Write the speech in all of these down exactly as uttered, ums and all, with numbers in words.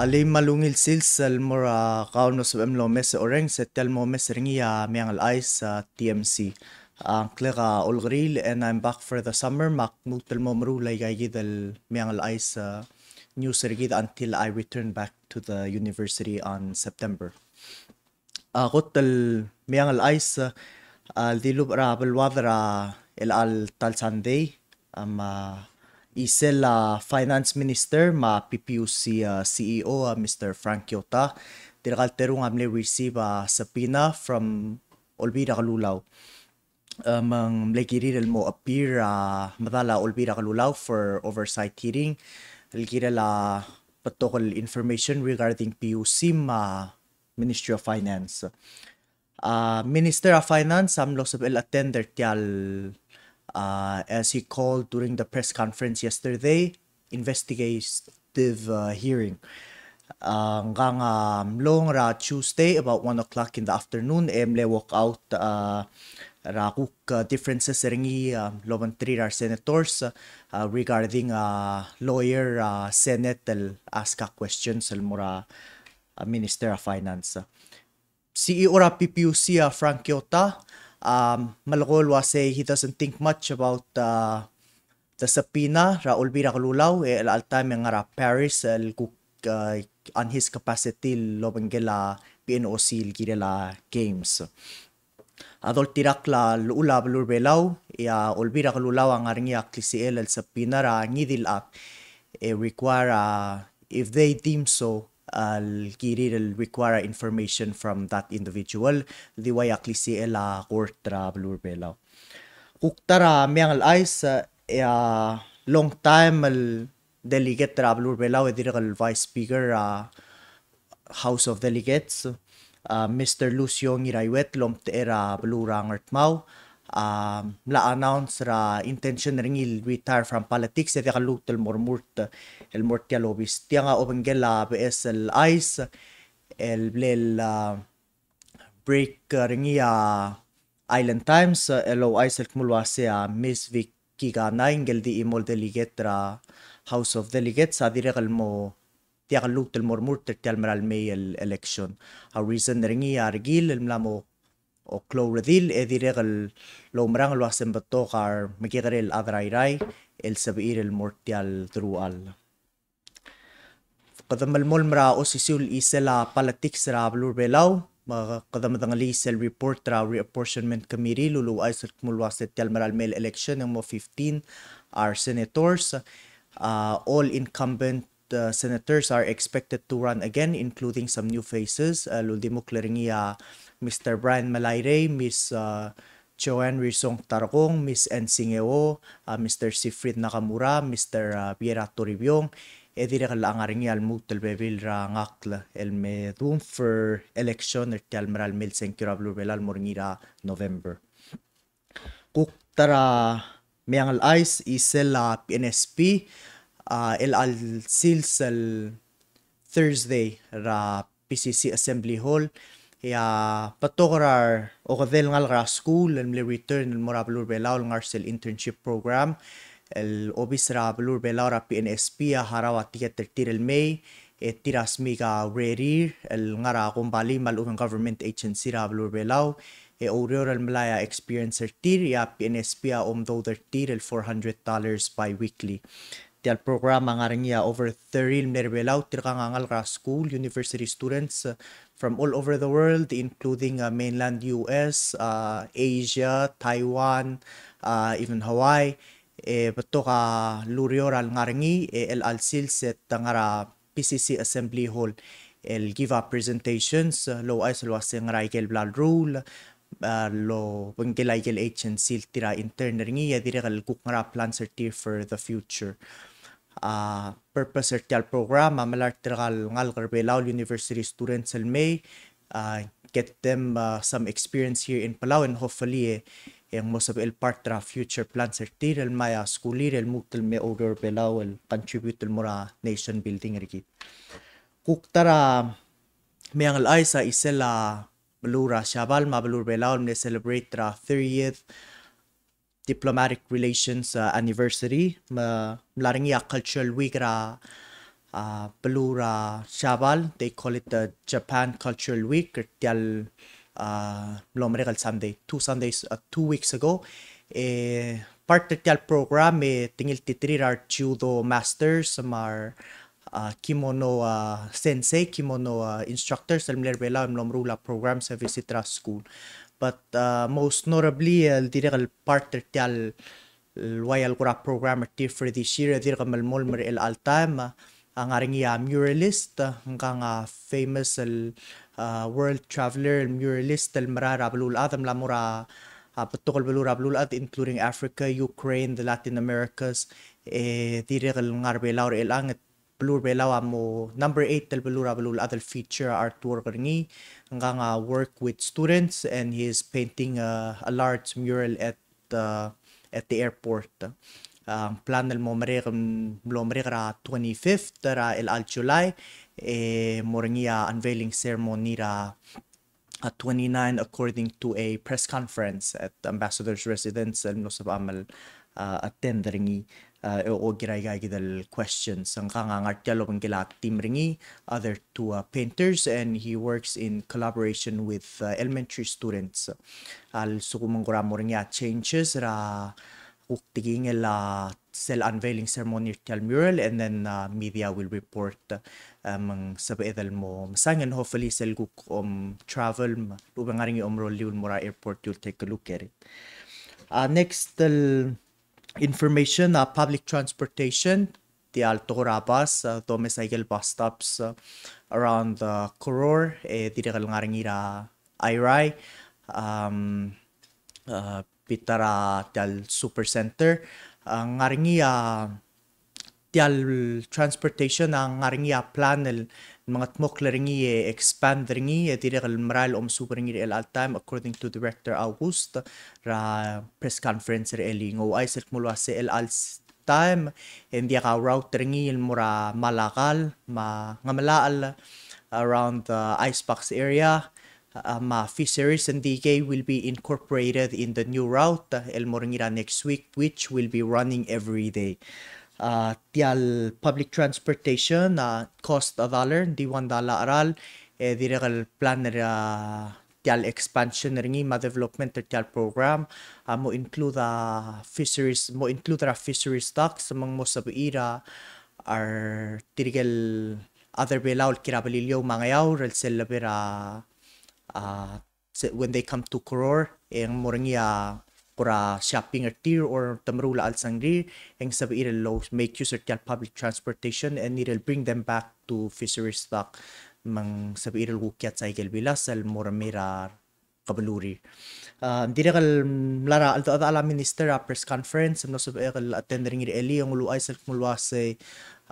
Alii, me a ungil sils el mo er a kau el mlo sebechem el omes e orrenges. E tia el mo omes er ngii a Meang el Chais, a, T M C. A ngklek a Olkeriil, and I'm back for the summer, me ak lmuut el mo meruul aika kid el Meang el Chais, a, news er kid until I return back to the university on September. A kot el Meang el Chais, a, el dilubech er a beluad er a chelecha el ta el sandei, a, me a chisel a Finance Minister me a P P U C, a, C E O, a, Mister Frank Kyota, dirkak el terung a mle receive a subpoena from Olbiil er a Kelulau. A, me ng mle kirir el mo appear a medal a Olbiil er a Kelulau for oversight hearing el kirel a betok el information regarding P U C me a Ministry of Finance. A Minister of Finance a mlo sebechel attend er tia el, a, as he called during the press conference yesterday, investigative, uh, hearing. A, ngkang a mlong er a Tuesday about one o'clock in the afternoon, e mle walk out, a, er a kuk, a, differences er ngii, a, el obengterir a re senators, a, regarding, a, lawyer, a, Senate el ask a questions el mo er a, a, Minister of Finance. C E O er a P P U C, a, Frank Kyota, a, melekoi el uasei he doesn't think much about, a, the subpoena er a Olbiil er a Kelulau, e chelecha el taem e ng ngar er a Paris el kuk, a, on his capacity el obengkel a P N O C el kirel a games. A doltirakl a llechul a beluu er a Belau, e a Olbiil er a Kelulau a ngar er ngii a klisichel el subpoena er a ngii di el chad, e require, a, if they deem so, el kirir el require information from that individual, di ua a klisichel a court er a beluu er a Belau. Kuk ta er a Meang el Chais, e a long time el delegate er a beluu er a Belau e dirrek el Vice Speaker er a House of Delegates, a, Mister Lucio Ngiraiwet, el omtechei er a beluu er a Ngardmau, a, mla announce er a intention er ngii el retire from politics, e diak lluut el mo remurt el mo er tia el obis. Tiang a obengkel a beches el chais el bla el, a, break er ngii a Island Times, el ouchais el kmo el uasei a Miss Vicky Kanai, ngike el di chimo el delegate er a House of Delegates, a dirrek el mo diak lluut el mo remurt er tia el mera el mei el election. A reason er ngii a rekil el mla mo oklou redil, e dirrek el oumerang el uasei ng betok a remekekerei el chad er a Irrai el sebechir el mo er tia el deruchall. Kede melemolem er a osisiu el chisel a politics er a beluu er a Belau, me kede medengelii sel report er a Reapportionment Committee el uluuchais el kmo el uasei tia el mera el mei el election e ng mo fifteen a re senators. A, all incumbent, a, senators are expected to run again, including some new faces. A, el uldimukl er ngii a Mister Brian Melairei, Miss, a, Joanne Risong Tarkong, Miss Ann Singeo, a, Mister Siegfried Nakamura, Mister, a, Viera Toribiong, e dirrek el ngar er ngii a lmuut el bebil er a ngakl el me dum for election er tia el mera el mei el sengkio er a beluu er a Belau el mo er ngii er a November. Kuk ta er a Meang el Chais, chisel a P N S P, a, el chelecha el sils el Thursday er a P C C Assembly Hall, e a betok er a re okedei el ngalek er a skuul el mle return el mo er a beluu er a Belau el ngar er sel internship program el obis er a beluu er a Belau er a P N S P a harau a tiket er tir el mei, e tir a smiik a urerir el ngar er a kombalii me a lechub e ng government agency er a beluu er a Belau, e oureor el melai a experience er tir, e a P N S P a omdoud er tir el four hundred dollars bi-weekly. Tia el program a ngar er ngii a over thirty el mle er a Belau, tirkang a ngalek er a skuul, university students, uh, from all over the world, including, uh, mainland U S, uh, Asia, Taiwan, uh, even Hawaii. E betok a lureor el ngar er ngii, e el chelecha el sils e te ngar er a P C C Assembly Hall el give a presentations, uh, el ouchais el uasei ngera ikel bla leruul, a, el obengkel a ikel agency el tir a intern er ngii, e dirrek el kuk ngera plans er tir for the future. A, purpose er tia el program a melai er tirka el ngalek er a Belau el university students el mei, a, get them, a, some experience here in Palau, and hopefully, e, e ng mo sebechel part er a future plans er tir el mei a skuulir el lmuut el me oureor er a Belau el contribute el mo er a nation building er kid. Kuk ta er a Meang el Chais, a chisel a beluu er a Siabal me a beluu er a Belau el mle celebrate er a thirtieth diplomatic relations, uh, anniversary, me ng mla er ngii a cultural week er a, a, beluu er a Siabal, they call it the Japan Cultural Week, er tial, a, mlo merek el Sunday, two Sundays, a, two weeks ago. E, part er tial program, e, te ngiltiterir a re judo masters, me a re, a, kimono, a, sensei, kimono, a, instructors, el mle er a Belau, el mlo meruul a program, se visit er a skuul. But, a, most notably, el dirrek el part er tial el ua el kora program er tir for this year, e dirk melemolem er chelecha el taem, a ngar er ngii a muralist, ngkang a famous el, a, world traveler el muralist el merael er a beluulechad, mla mo er a, a, betok el beluu er a beluulechad, including Africa, Ukraine, the Latin Americas, e dirrek el ngar er a Belau er chelechang, beluu er a Belau a mo number eight el beluu er a beluulechad el feature artwork er ngii, ngkang a work with students, and he is painting a, a large mural at the, at the airport. A, plan el mo merek, mlo merek er a twenty-fifth er a chelecha el July, e mo er ngii a unveiling ceremony er a, a, twenty-nine, according to a press conference at Ambassador's Residence el mlo sebecham el, a, attend er ngii. A, e oker er aika kid el questions. Ngkang a ngar tial obengkel a team er ngii, other two, a, painters, and he works in collaboration with, a, elementary students. A lsekum ng kora mo er ngii a changes er a kuk tekingel a sel unveiling ceremony er tial mural, and then, a, media will report, a, me ng sebeched el mo mesang, and hopefully sel kuk om travel, me a lechub e ng ngar er ngii a omerolliu el mo er a airport, you'll take a look at it. A, next el information, a, public transportation, tial tekoi er a bus, a, domes aike el bus stops, a, around, a, Koror, e dirrek el ngar er ngii er a Airai, um, a, bita er a tial Supercenter, a, ngar er ngii a tial transportation a ngar er ngii a plan el mengetmokl er ngii e expand er ngii, e dirrek el merael el omesuub er ngii er chelecha el taem, according to Director August er a press conference er a elii. Ng ouchais el kmo el uase chelecha el taem, e ng diak a route er ngii el mo er a Malakal me a Ngemelachel around the Ice Box area, a, me a Fisheries, and D K will be incorporated in the new route, a, el mo er ngii er a next week, which will be running every day. A, tial public transportation, a, cost a dollar, di one dollar a cheral, e dirrek el plan er a tial expansion er ngii me a development er tial program, a, mo include a fisheries, mo include er a fisheries docks, me ng mo sebechir a, a re tirke el chad er a Belau el kiei er a Beliliou me a Ngeaur el sel lebo er a, a, se-, when they come to Koror, e ng mo er ngii a kora shopping er tir or te meruul a chelsengrir, e ng sebechir el lo make use er tial public transportation, e ng ngii el bring them back to fisheries dock, me ng sebechir el kuk kiats aike el bilas el mo remei er a kebelurir. A, ng dirrek el mla er a cheldechedechal a minister er a press conference, mlo sebechek el attend er ngii er a elii, e ng uluuchais el kmo el uase,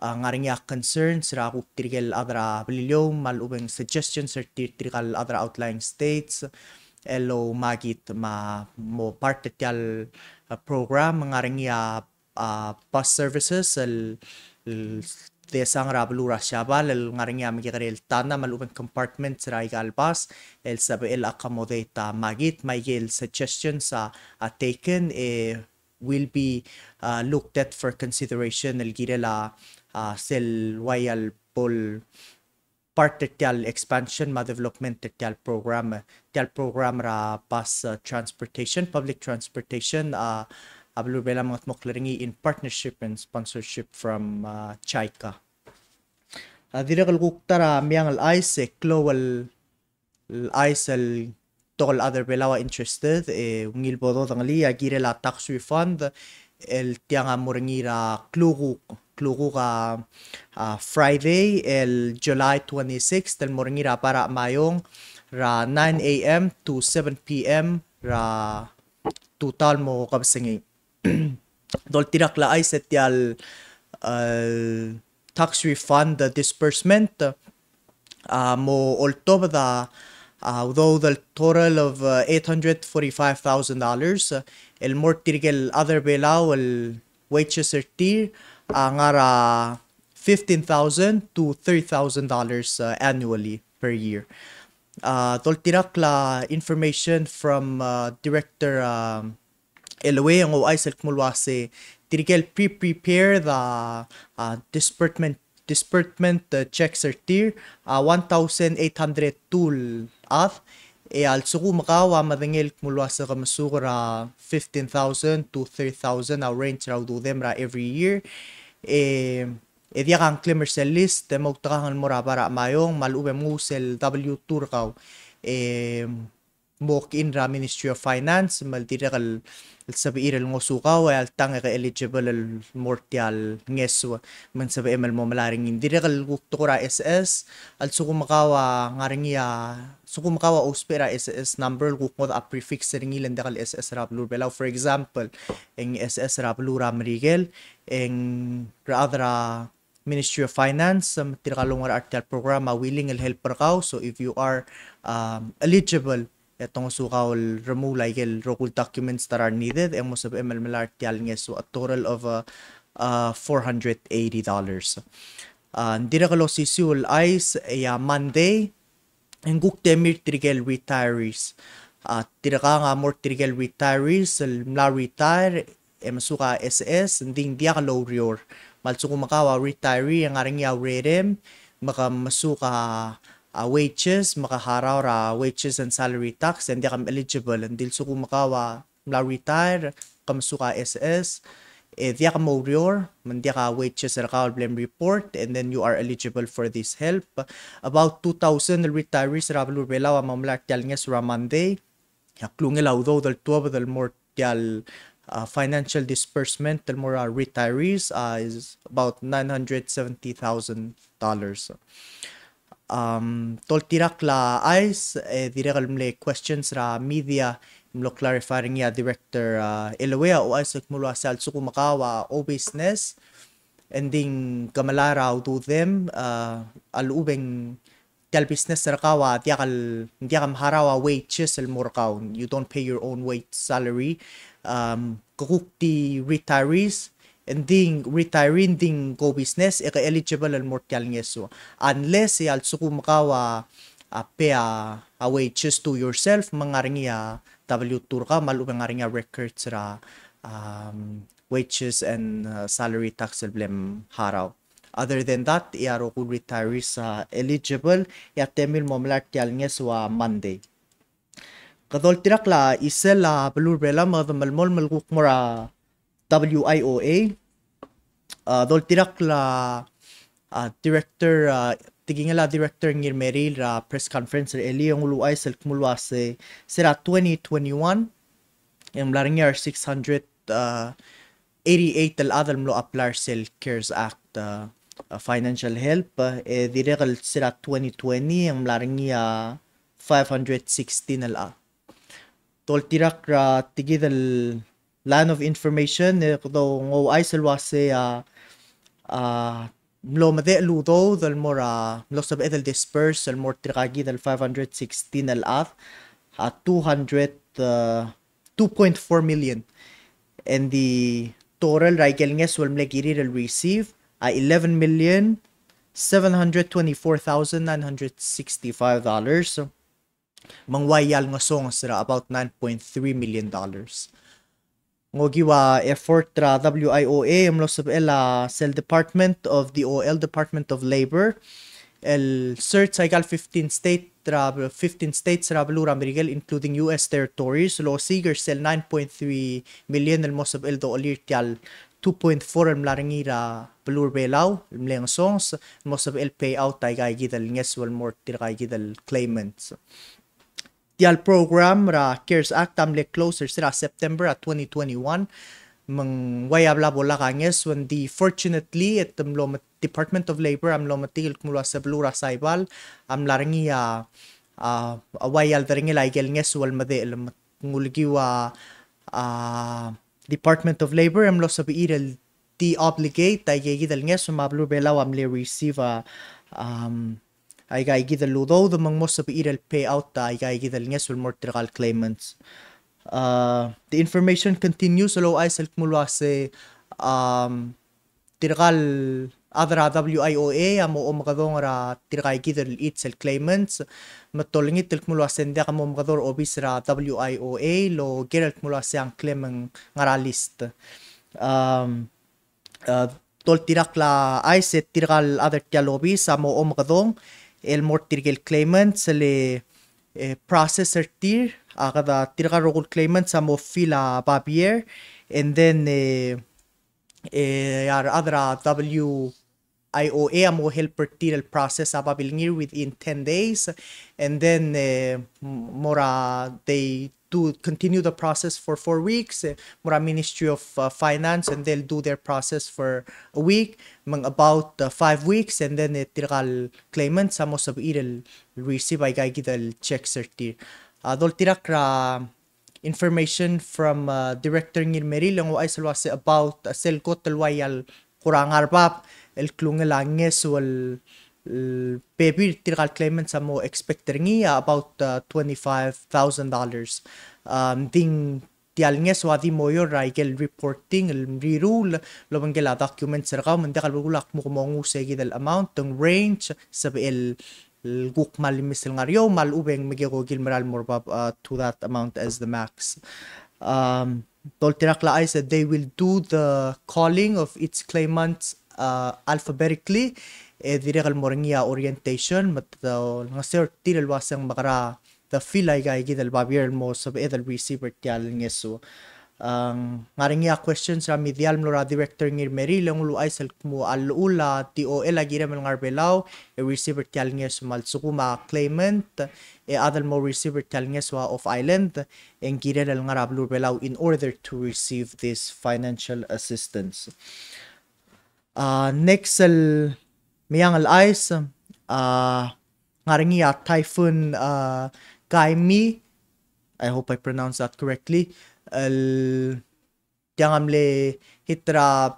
a, ngar er ngii a concerns er a kuk tirke el chad er a Beliliou, me a lechub e ng suggestions er tir, tirka el chad er a outlying states, el oumakit me a mo part er tial, a, program, ngar er ngii a, a, bus services, el, el desang er a beluu er a Siabal, el ngar er ngii a mekekerei el tana, me a lechub e ng compartments er aika el bus, el sebechel accommodate a makit, me aike el suggestions a, a taken, e will be, uh, looked at for consideration el kirel a, uh, sel ua el bo el part er tial expansion me a development er tial program, tial program er a bus, uh, transportation, public transportation, uh, a beluu er a Belau a mengetmokl er ngii in partnership and sponsorship from, uh, JICA. A dirrek el kuk ta er a meang el chais e klou el el chais el betok el chad er a Belau a interested, e ungil bo dodengelii a kirel a tax refund, el tiang a mo er ngii er a klukuk, klukuk a, a Friday, el July twenty-sixth, el mo er ngii er a Bar a Maiong, er a nine A M to seven P M, er a tutau el mo kebesengei. Doltirakl a chais e tial, uh, tax refund, uh, disbursement, uh, mo oltobed a, uh, udoud el total of, uh, eight hundred forty-five thousand dollars, uh, el mo er tirke el chad er a Belau el wages er tir a ngar er a fifteen thousand to thirty thousand dollars, uh, annually per year. Uh, doltirakl a information from, uh, Director, um, Elway, e ng ouchais el kmo el uase tirke el pre-prepared a, a disbursement, disbursement, uh, checks er tir a one thousand eight hundred two el chad, e a lsekum kau a medengei el kmo el uase ke mesuk er a fifteen thousand to thirty thousand a range er a ududem er a every year, e, e diak a ngklem er sel list, e moutekangel el mo er a Bar a Maiong, me a lechub e mnguu sel W two er kau, e, mo kiei er a Ministry of Finance, me le dirrek el, el sebechir el ngosukau, e alta e ke eligible el mo er tia el ngeso, me ng sebechem el mo melai er ngii. Ng dirrek el kuk tekoi er a S S, a lsekum kau a ngar er ngii a, lsekum kau a ousbech er a S S number, el kuk ngodech a prefix er ngii, le ng diak el S S er a beluu er a Belau. For example, e ng S S er a beluu er a Merikel, e ng rechad er a Ministry of Finance, um, tirka el oungerachel er tia el program a willing el help er kau. So if you are, um, eligible, e te ngosukau el remuul aike el rokui el documents that are needed, e ng mo sebechem el melai er tia el ngeso, a total of, uh, uh, four hundred eighty dollars. Uh, ng dirrek el osisiu el chais, e a Monday, e ng kuk temir tirke el retirees. A, tirkang a mo er tirke el retirees el mla retire e mesuk a S S, ng di ng diak loureor. Me a lsekum kau a retiree e ng ngar er ngii a urerem, me ke mesuk a, a wages, me ke harau er a wages and salary tax, e ng diak meligible. Ng di a lsekum kau a mla retire, ke mesuk a S S, e diak moureor, me ng diak a wages er kau el blem report, and then you are eligible for this help. About two thousand el retirees er a beluu er a Belau a mo melai er tia el ngeso er a Monday. A klungel a udoud el tuobed el mo er tia el, uh, financial disbursement el mo er a retirees, uh, is about nine hundred seventy thousand dollars. Um, doltirakl a chais, e dirrek el mle questions er a media, mlo clarify er ngii a Director, uh, Elway, a ouchais el kmo el uase a lsekum kau a o business, e ng di ng ke melai er a ududem, uh, a lechub e ng tia el business er kau a diak el, diak mharau a wages el mo er kau. You don't pay your own wage salary. Um, ke kuk di retirees, e ng di ng retiree, e ng di ng go business, e ke eligible el mo er tia el ngeso. Unless e a lsekum kau a, a pay a, a wages to yourself, me ng ngar er ngii a W two er kau, me a lechub e ng ngar er ngii a records er a, um, wages and, uh, salary tax el blem harau. Other than that, e a rokui el retirees a eligible, e a temir el mo melai er tia el ngeso a Monday. Kede oltirakl a chisel a beluu er a Belau me kede melemolem el kuk mo er a W I O A. A, doltirakl a, a, director, a, tekingel a director Ngirmeriil er a press conference er a elii e ng uluuchais el kmo el uase, se er a twenty twenty-one, e ng mla er ngii a six hundred, a, eighty-eight el chad el mlo apply er sel CARES Act, a, a, financial help, a, e dirrek el se er a twenty twenty, e ng mla er ngii a five hundred sixteen el chad. Doltirakl er a tekid el line of information, e kede ouchais el uase a, a, mlo medechel udoud el mo er a, mlo sebeched el disburse el mo er tirkakid el five hundred sixteen el chad, a two hundred, uh, two point four million. And the total er a ikel ngeso el mle kirir el receive a eleven million seven hundred twenty-four thousand nine hundred sixty-five dollars. Me ng ua ia el ngesonges er a about nine point three million dollars. Ng okiu a effort er a W I O A e mlo sebechel a sel Department of D O L, Department of Labor, el search aika el fifteen state er a, fifteen states er a beluu er a Merikel, including U S territories, el osiik er sel nine point three million el mo sebechel dochelir tia el two point four el mla er ngii er a beluu er a Belau el mle ngesonges, el mo sebechel payout aika ikid el ngeso el mo er tirka ikid el claimants. Tia el program er a CARES Act a mle close er se er a September a twenty twenty-one. Me ng ua ia bla bo lak a ngeso, ng di fortunately e te mlo met-, Department of Labor a mlo metik el kmo el uase beluu er a Saibal a mla er ngii a, a, a ua ia el derengel a ikel ngeso el medechel. Me ng ulekiu a, a, Department of Labor e mlo sebechir el de-obligate aika ikid el ngeso, me a beluu er a Belau a mle receive a, um, aika ikid el udoud me ng mo sebechir el payout aika ikid el ngeso el mo er tirka el claimants. Uh, the information continues el ouchais el kmo el uase, um, tirka el chad er a W I O A a mo omekedong er tirka ikid el chits el claimants, me te olengit el kmo el uase ng diak momekedong er a obis er a W I O A el oker el kmo el uase a ngklem e ng ngar er a list. Um, uh, doltirakl a chais e tirka el chad er tia el obis a mo omekedong el mo er tirke el claimants el, e, process er tir, a kede tirka el rokui el claimants a mo fill a babier, and then, e, e, a rechad er a W I O A a mo help er tir el process a babilngir within ten days, and then, e, mo er a, they do continue the process for four weeks, e, mo er a Ministry of, uh, Finance, and they'll do their process for a week, me ng about, uh, five weeks, and then, e, tirka el claimants a mo sebechir el receive aika kid el checks er tir. A doltirakl er a information from, uh, Director Ngirmeriil, e ng ouchais el uase about, uh, sel kot el ua ia el kora ngar er bab el klungel a ngeso el, el bebil er tirka el claimants a mo expect er ngii a about, uh, twenty-five thousand dollars. Um, ng di tia el ngeso a di mo oureor er aike el reporting el mriruul el obengkel a documents er kau, me ng diak el belkul a kmo ke mo nguu se kid el amount, ng range, sebechel el kuk kmal mesa el ngar er eou, me a lechub e ng mekekokil el mera el mo er bab, uh, to that amount as the max. Um, doltirakl a chais e they will do the calling of each claimant, uh, alphabetically, e dirrek el mo er ngii a orientation, me te olengeseu er tir el uase ng mekera te fill aika kid el babier el mo sebeched el receive er tia el ngeso. Ng ngar er ngii a questions er a media el mlo er a Director Ngirmeriil, e ng uluuchais el kmo a llechul a D O L a kirem el ngar er a Belau e receive er tia el ngeso, me a lsekum a claimant e chad el mo receive er tia el ngeso a off island, e ng kirel el ngar er a beluu er a Belau in order to receive this financial assistance. Uh, next el meang el chais, uh, ngar er ngii a typhoon, uh, Gaimi, I hope I pronounce that correctly, el tiang a mle hit er a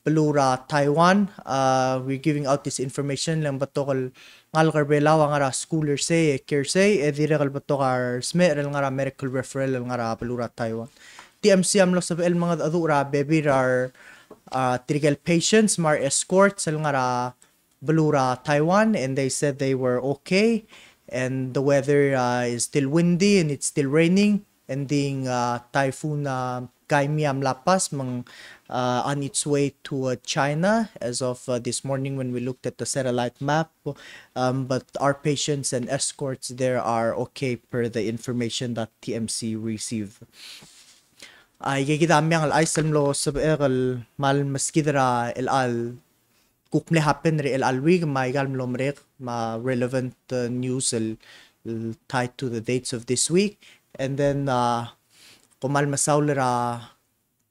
beluu er a Taiwan. Uh, we're giving out this information le ng betok el ngalek er a Belau a ngar er a school er sei, e kiei er sei, e dirrek el betok a resmecher el ngar er a medical referral el ngar er a beluu er a Taiwan. T M C a mlo sebechel el mengedecheduch er a bebil er a, uh, tirke el patients me a re escorts el ngar er a beluu er a Taiwan, and they said they were okay, and the weather, uh, is still windy and it's still raining, and the, uh, typhoon, uh, Gaimi a mla pass me ng, uh, on its way to, uh, China as of, uh, this morning when we looked at the satellite map. Um, but our patients and escorts there are okay per the information that T M C receive. Aike kid a meang el chais el mlo sebechek el kmal meskid er a chelecha el kuk mle happen er a chelecha el week, me aika el mlo merek, me a relevant, uh, news el, el tied to the dates of this week. And then, uh, kom kmal mesaul er a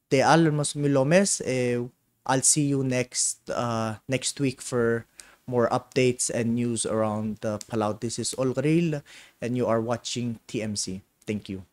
techall el mo sebechemiu el omes, e I'll see you next, uh, next week for more updates and news around, uh, Palau. This is Olkeriil, and you are watching T M C. Thank you.